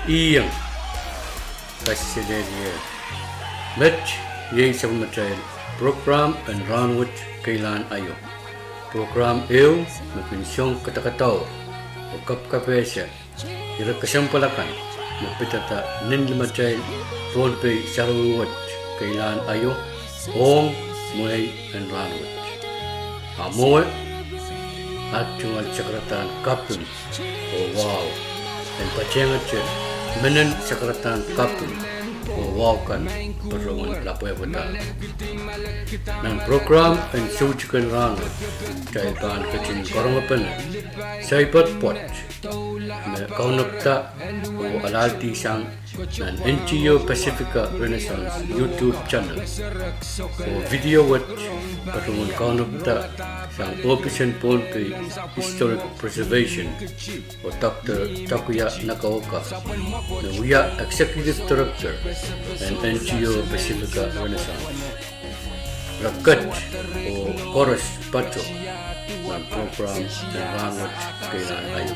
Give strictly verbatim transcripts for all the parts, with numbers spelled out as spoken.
Iang, kaselehlie. Met iei sapwellimatail prokram en Rahnwet Keilahn Aio. Prokram ehu me kin song kadakadaur oh kapkapehse ire kesempwal akan me pidada nin limatail Pohnpei sarawi wet keilahn aio ong mwehi en rahnwet. A mwowe, at tungoal sakaradahn kaping oh wahu en patehngete menen sakaradahn kaping oh wahu kan patohwan lapwehpwada. Nan prokram en Soutiken Rahnwet, kitail pahn ketin karongepene saipad pwoat me kaunopada oh alahldi sang nan N G O Pacifica Renaissance YouTube channel oh video wet patohwan kaunopada sang ohpis en Pohnpei Historic Preservation oh Doctor Takuya Nagaoka, me wia Executive Director en N G O Pacifica Renaissance. Re ket oh koaros patoh nan prokram en Rahnwet Keilahn Aio.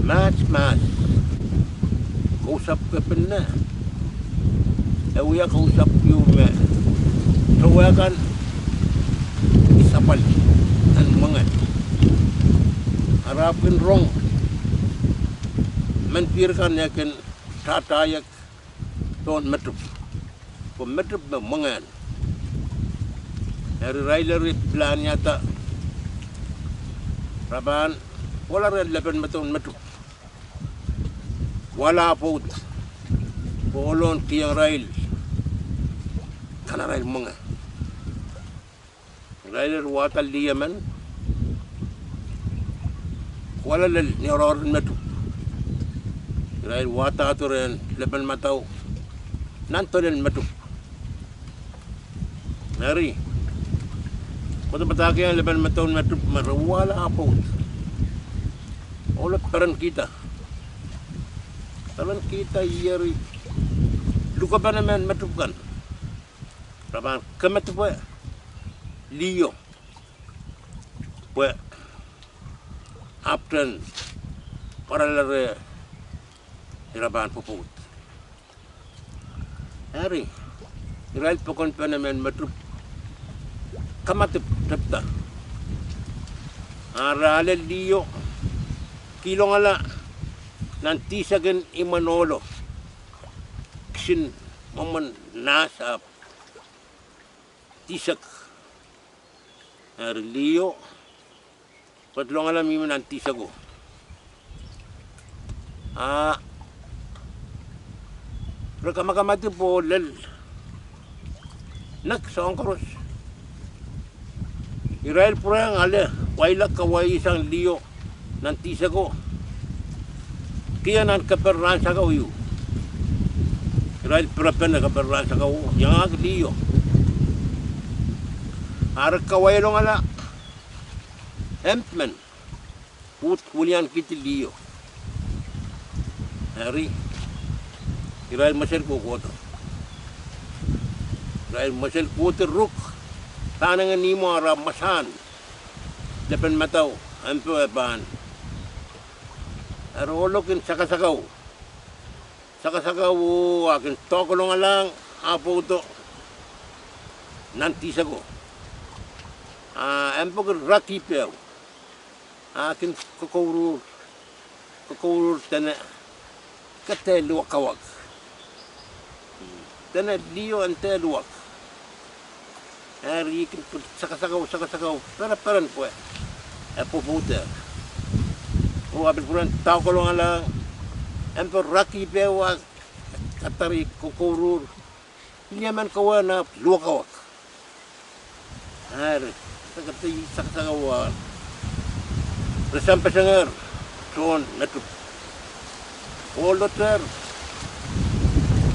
Mahs, mahs, kousapw kepina, e wia kousapw ieu me towe kan sapwal en mwenge. Ara kin rong, mehn dihr kan e kin tatahiek pohn metip, pwe metip me mwenge. Eri irail eri pilahniada, re pahn kohla rehn lepin medewe en metip, wahla pwoud, pwe ohl en kihong irail kanarail mwenge. Irail eri wahda lih emen, kohla lel ni oaroahr en metip. Irail wahdahdo rehn lepin medewe nan dolen metip. Eri, kohda padahkihong lepin medewe en metip me re wahla pwoud. Ohlo perenkihda, perenkihda eri lukepen emen metip kan, re pahn kemedewe liho, pwe ahpwtehn pwarala reh, ira pahn pwopwoud. Eri, irail pokonpen emen metip kamadipw tepda, a re ale liho, kihlongala nan dihsek en imwen ohlo, kisin mwomwen nahs ahpw dihsek. Eri liho, pedolongala mihmi nan dihseko. A re kamakamadipw oh lel nek soahng koaros. Irail pwurehng ale waila kawaisang liho nan dihseko, kihong nan keper rahn sakau ieu. Irail pirepene keper rahn sakau, iangahki liho. A re kawailongala emp men uhd wiliankihdi liho. Eri, irail mwesel kohkohdo. Irail mwesel kohdi ruk, pahn engen ihmwo ara mwasahn lepin medewe, empo e pahn. Eri ohlo kin sakasakau, sakasakau oh a kin doakolongalahng ah pwoudo nan dihseko. A empo kin rakih peho, a kin kokouruhr, kokouruhr dene ke dehr luwakawak. Dene liho en dehr luwak. Eri e kin pil sakasakau, sakasakau pereperen pwe e pwopwoudehr. Oh a pil pwurehng doakolongalahng, empo rakih peho a kadari kokouruhr, ni emen kowe en ahpw luwakawak. Eri, sakasakau, sakasakau, re sampeseng tohn metip. Ohlo dehr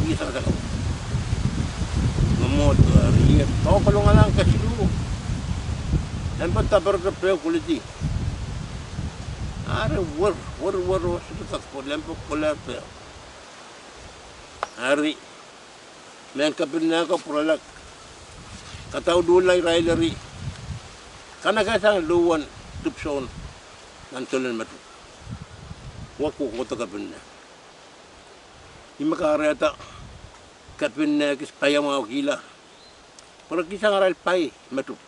wia sakasakau. Mwomwohd, eri e doakolongalahng kesiluh, empo daperete peho koledi. Eri wer, wer, wer, oh sohte kak pwe lempo kohla peho. Eri, mehn kepina ko pwurala, kadauluhla irail eri kanekehsang luhwen dipwisoun nan solen metup. Wek kohkohdo kepinne. Ih me kahrehda kepinne kis paiamwahukihla. Pwe re kihsang arail pai metup.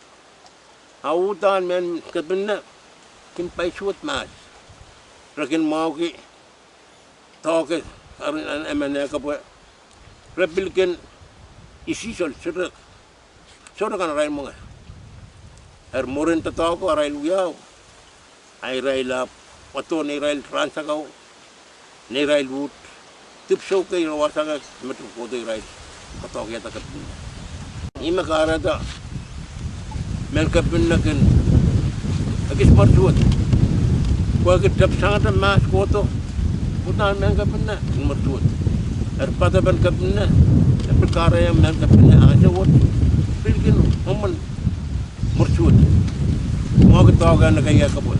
A uhdahn mehn kepinne kin pai suwed mahs. Re kin mwahuki doahke arail emen eh kepwe. Re pil kin isihsol sohte, sohte kan arail mwenge. Eri mwurin doadoahko arail wiahu, a irail ahpw wahdo neirail rahn sakau, neirail uhd, dipwisou kei re wasa kei me kohkohdo irail, doadoahkihda kepinne. Ih me kahrehda mehn kepinne kin ekis mwersuwed. Pwehki tepsangete mahs kohdo, uhdahn mehn kepinne kin mwersuwed. Eri poadepen kepinne, e pil kahrehiong mehn kepinne ahnsou wet, pil kin mwomwen mwersuwed. Mwahuki doahke nekeie kepwe.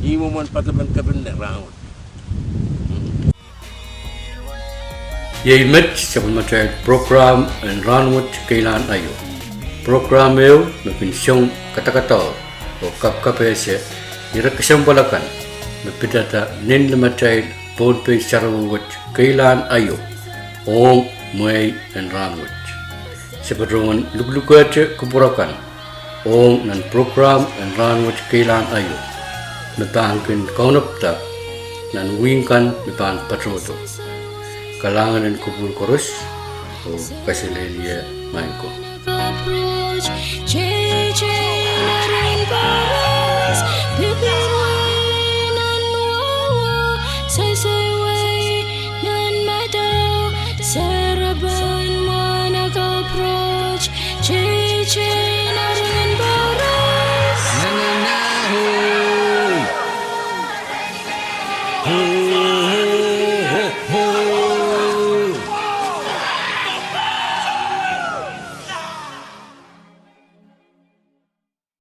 Ih mwomwen poadepen kepinne rahnwet. Iei met sapwellimatail prokram en Rahnwet Keilahn Aio. Prokram ehu me kin song kadakadaur oh kapkapehse ire kesempwal akan me pidada nin limatail Pohnpei sarawi wet keilahn aio ong mwehi en rahnwet. Se patohwan luklukehte kupwur akan ong nan prokram en Rahnwet Keilahn Aio me pahn kin kaunopada nan wihk kan me pahn patohdo. Kalahngan en kupwur koaros oh kaselehlie maing ko.